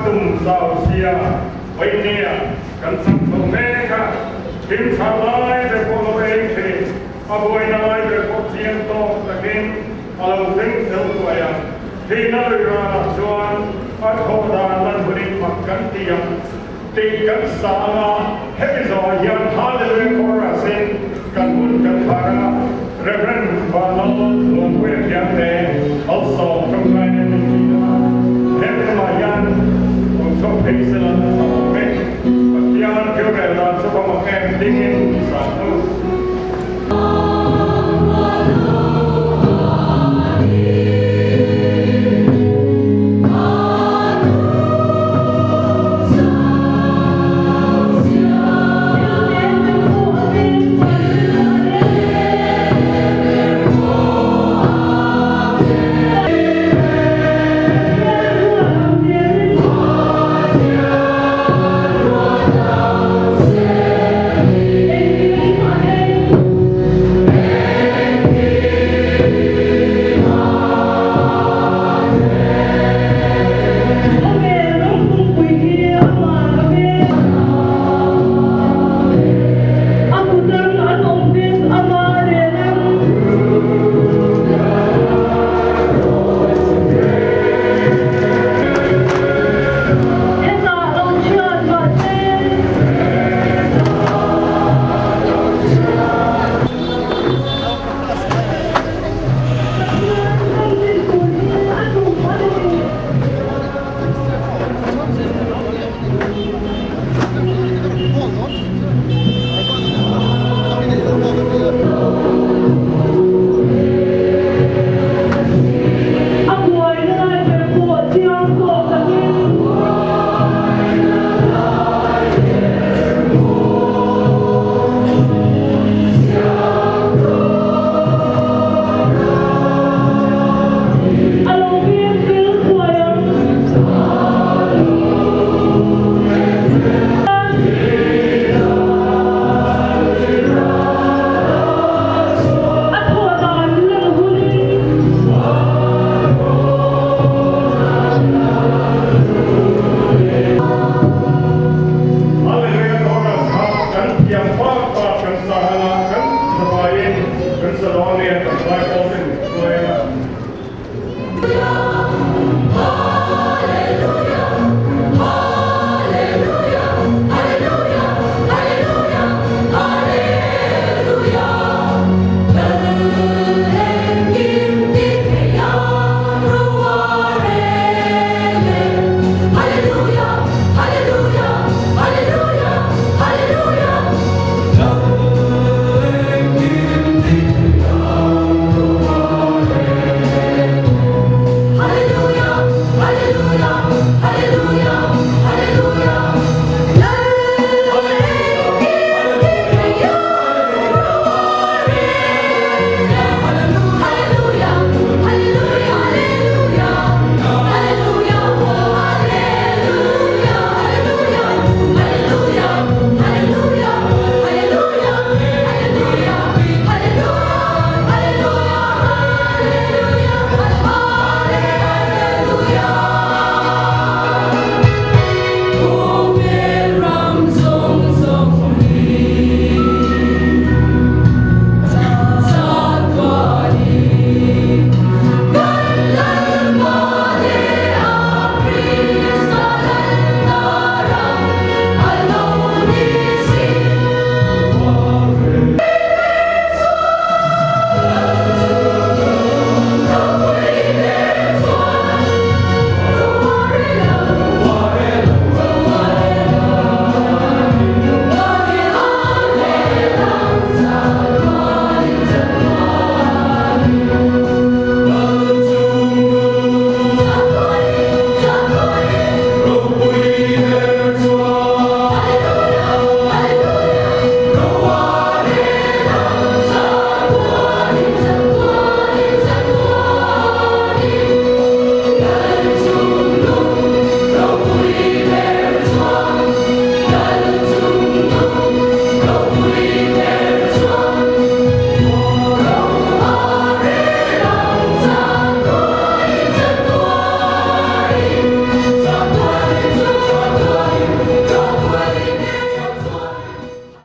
tum zau zia vawinia kan chak chho mek a, thim tha lai ber pawh lo eng thin, a buaina lai ber pawh chiang tawk takin a lo thleng fel thuai a. Thihna lui ralah chuan a thawh dan lan hunin mak kan ti ang tih kan sa ang a, hemi zawhah hian Hallelujah Chorus-in kan hun kan khar a, Rev. Vanlal Luangpuia Khiangte Malsawm tawngtaina min ti a, he tumah hian awm chhuak phei sela a awm e. Pathian thil rel dan chu ka mak em dingin i sa hnu.